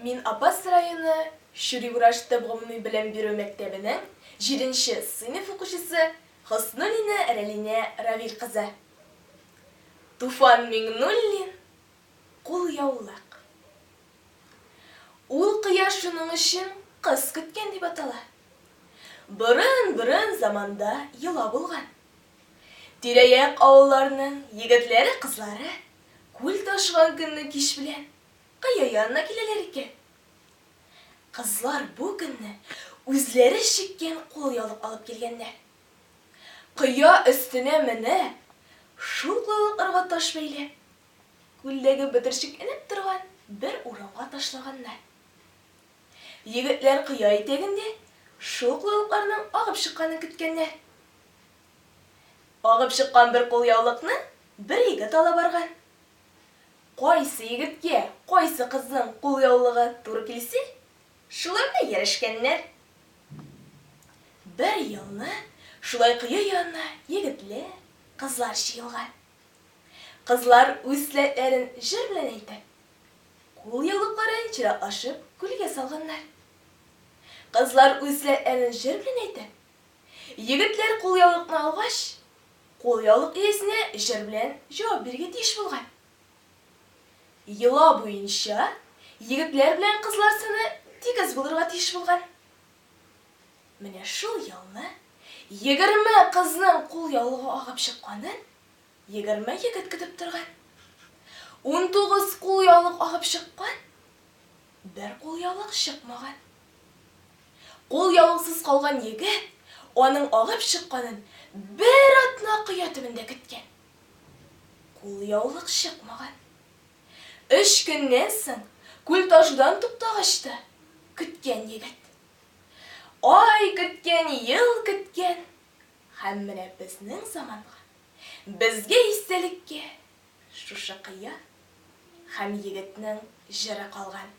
Мин Апас районы Чүрибураш төп гомуми белем бирү мәктәбенең җиденче сыйныф укучысы Хөснуллина Рәлинә Равил кызы. Туфан Миңнуллин, Кулъяулык. Ул кояш шуның өчен кыз көткән дип атала. Борын-борын заманда йола булган. Тирә-як авылларның егетләре-кызлары күл ташыган көнне кич белән кое янына киләләр икән. Кызлар бу көнне үзләре чиккән кулъяулык алып килгәннәр. Коя өстенә менеп, шул кулъяулыкларга таш бәйләп, күлдәге бөтерчекләнеп торган бер урынга ташлаганнар. Егетләр коя итәгендә шул кулъяулыкларның агып чыкканын көткәннәр. Агып чыккан бер кулъяулыкны бер егет ала барган. Кайсы егеткә кайсы кызның кулъяулыгы туры килсә, шуларны ярәшкәннәр. Бер елны шулай кое янына егетләр, кызлар җыелган. Кызлар үз теләкләрен җыр белән әйтеп, кулъяулыкларын чиратлашып күлгә салганнар. Кызлар үз теләкләрен җыр белән әйтеп, егетләр кулъяулыкны алгач, кулъяулык иясенә җыр белән җавап бирергә тиеш булган. Йола буенча, егетләр белән кызлар саны тигез булырга тиеш булган. Менә шул елны 20 кызның кулъяулыгы агып чыкканын 20 егет көтеп торган. 19 кулъяулык агып чыккан, бер кулъяулык чыкмаган. Кулъяулыксыз калган егет аның агып чыкканын бер атна кое төбендә көткән. Кулъяулык чыкмаган. Өч көннән соң, күл ташудан туктагач та, көткән егет. Ай көткән, ел көткән, һәм менә безнең заманга, безгә истәлеккә шушы кыя һәм егетнең җыры калган.